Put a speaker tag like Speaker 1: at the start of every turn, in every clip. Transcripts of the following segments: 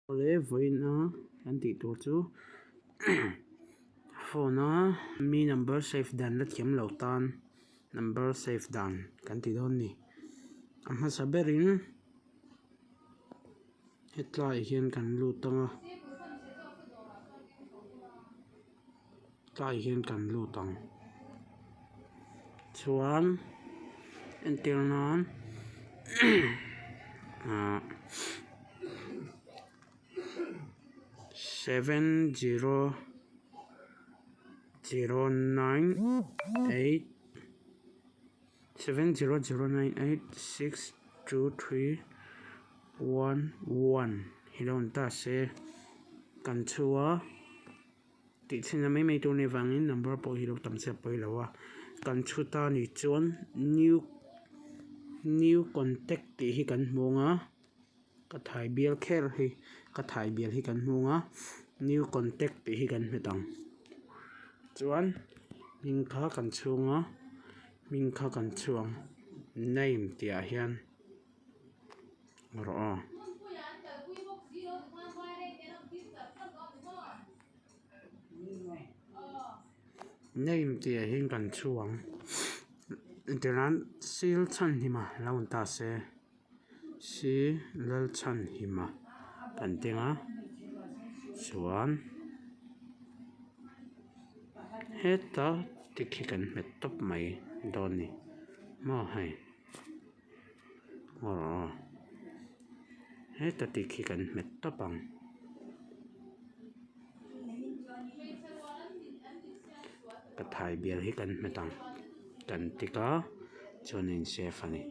Speaker 1: Awle vawiina kan tih tur chu phone a mi number save dan la thiam lo tan number save dan kan ti dawn a ni. A hmasa berin hetlaiah hian kan lut ang a tlaiah hian kan lut ang chuan entir nan ah seven zero zero nine eight seven zero zero nine eight six two three one one hi lo ni ta se kan chhu a. Tih chhinna mai mai tur a nih avangin number pawh hi lo tam chiah pawi lo a, kan chhut a nih chuan new new contact tih hi kan hmu ang a, ka thai bial kher hi ka thai bial hi kan hmu ang a, new contact tih hi kan hmet ang chuan hming kha kan chhung a hming kha kan chhuang name tih ah hian. Rawh a. Name tih ah hian kan chhu ang entir nan sil chhan hlim a lo ni ta se si lal chhan hlim a kan ti ang a chuan heta tikhi kan hmet tawp mai dawn a ni maw hei. Aw heta tih khi kan hmet tawp ang ka thai bial hi kan hmet ang kan tik a chuan a in save a ni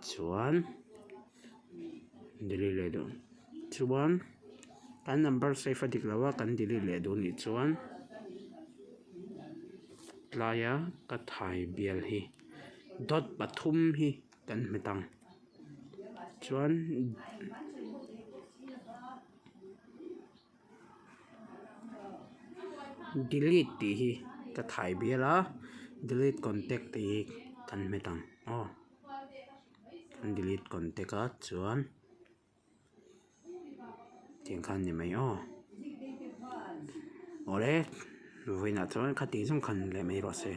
Speaker 1: chuan delete leh duh chuan kan number save a dik lo a kan delete leh duh anih chuan tlaia ka thai bial hi. Dawt pathum hi kan hmet ang chuan delete tih hi ka thai bial a delete contact tih hi kan hmet ang aw kan delete contact a chuan. Tiang khan ni mai aw awle vawiinah chuan khati zawng khan leh mai rawh se.